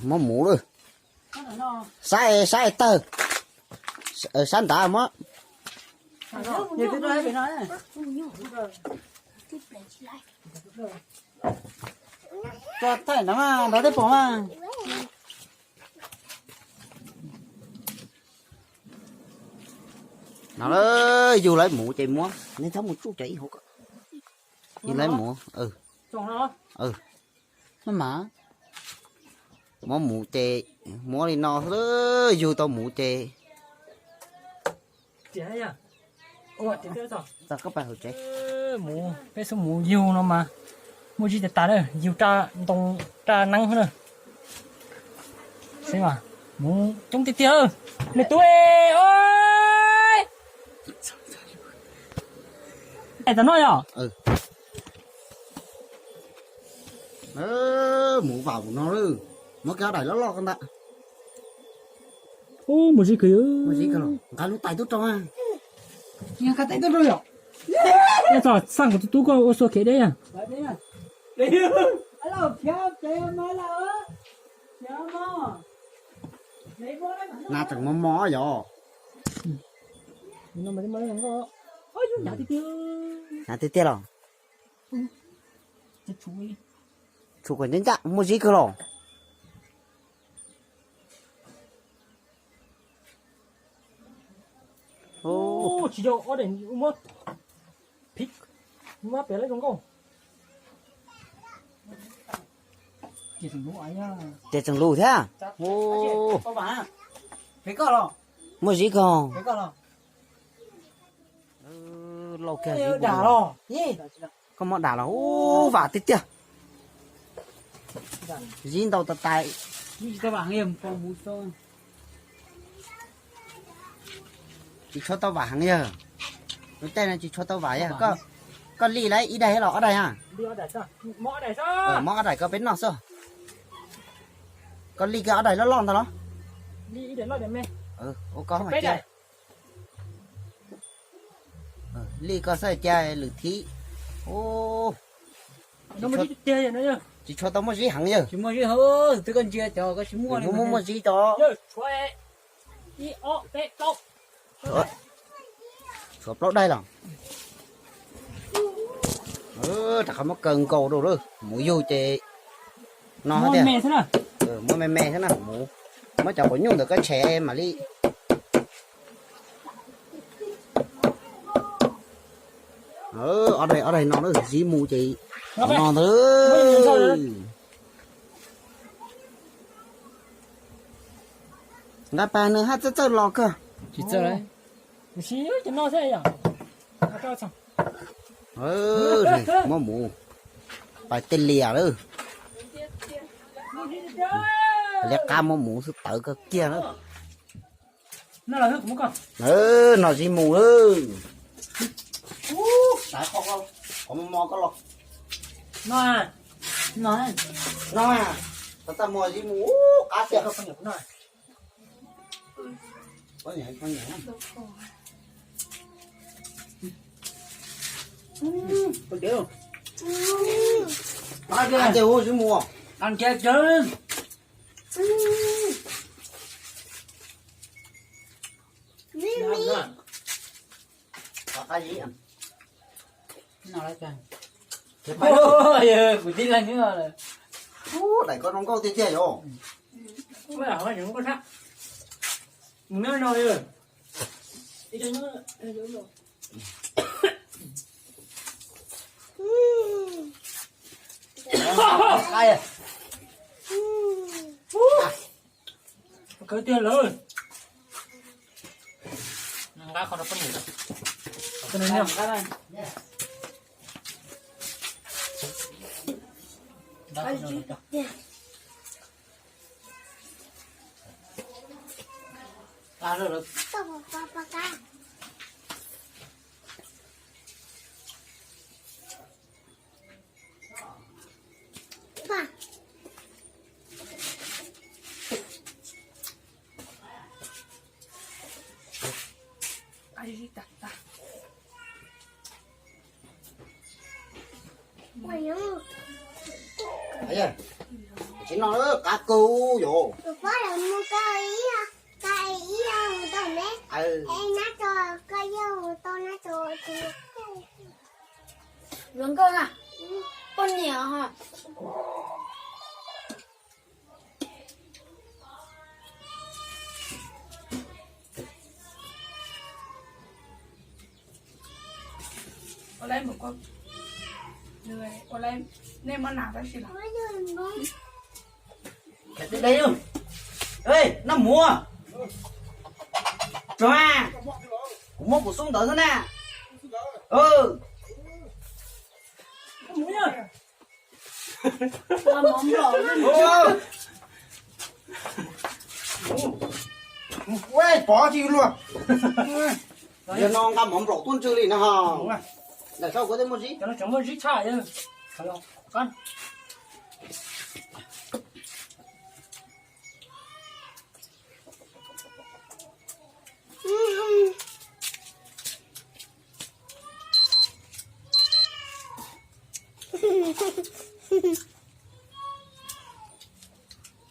Muab mus lawm. Saib, saib tawg. Saib nrad muab. Thaij nrad mas nrad tej pom mas. No, yug lawv mus ces muab, nej txhob mus tsuj cov ib hauv ko. Yug lawv mus, maj mam muab mus ces muab li no xwb, yug tau mus ces txog koj pais hauv tsev. Peb xub mus yug no mas muaj zib tas tas na, yug raj ntoo raj neeb xwb na. Mus coob tiag tiag. Me tub, es tom no yog. Mus vam mus no lawm, muab kiag ob daim loj loj ko ntag. Ub, muaj zib kawg, muaj zib kawg los nqa lub tais tuaj rau. Nqa tais tuaj rau yom. Txog xaj kuv tus tub koj ua xua kev deb. Na tseem mos mos yom. Hnav tiag tiag los. Tsum kom ncaj ncaj, muaj zib kawg los. Tsis yog ob daim, muab pem lawv zoo nkauj. Ces tseem lus thiab. Muaj zib kawg. Lauj kiag, koj muab dam los ub vam tiag tiag. Zib ntau tas tas. Tsis tshua tau vam heev yawg. Lub caij no tsis tshua tau vam yawg. Koj li lawm ib daim los ob daim a? Muab ob daim koj peb noj xwb. Koj li kiag ob daim loj loj ntag los? Ua koj mas cia. Li koj xwb cia lwm thib. Tsis tshua tau muaj zib heev yawg. Muaj muaj muaj zib cov. Tshuav plaub daim los. Rov qab muab kaw nkaus rau lawm mus yug ces no thiab. Muab me me xwb na, mus muab cov quav nyuj ntawd koj tshem mam li. Ob daim, ob daim no lawm, zib mus ces no ntag. Nqa pas nws haj txawj txawj los kawg. Muab mus pais tej lias lawm. Liab qab muab mus xwb tawv kawg kiag lawm. No zib mus lawm. Qhov mos mos koj los. No, txaj muag zib mus qab tiag. Qab tiag, zib mus. Kuv tib leeg. Daim ko zoo nkauj tiag tiag yom. Kawg tiag lawm. Nqa qhov no poj niam. Tsis no qab kawg yom. Luag nkauj na, poj niam ha. Ua lawm, ua lawm, nej muab nas tab sis los. Noj muag. Tsuag, kuv muab kuv xub ntawd xwb na. Ua pov tsis luag. Yog no nqa mov nplaum tuaj ntswg li na ho. Lam sau kuv tej muaj zib.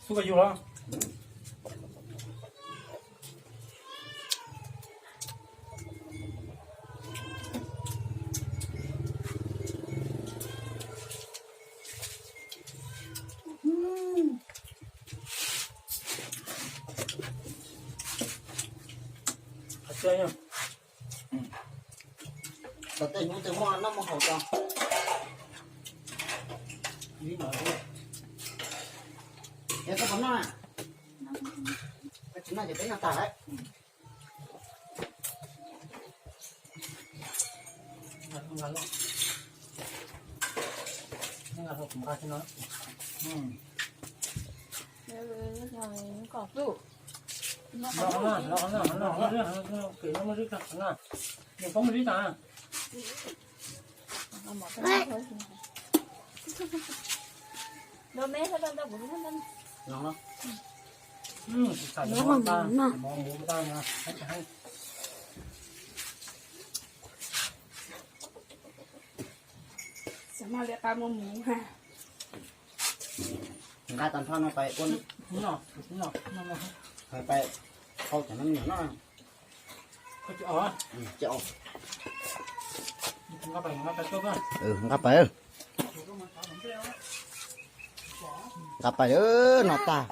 Xub koj yug los. Tau tej hnub twg muaj noj muaj haus tso. Yog koj puas noj na? Koj tsis noj ces peb noj tas lawm. Nqa tag nrho no pais ua, pais hau cov no noj. Nqa pais, nqa pais, nqa pais no tag.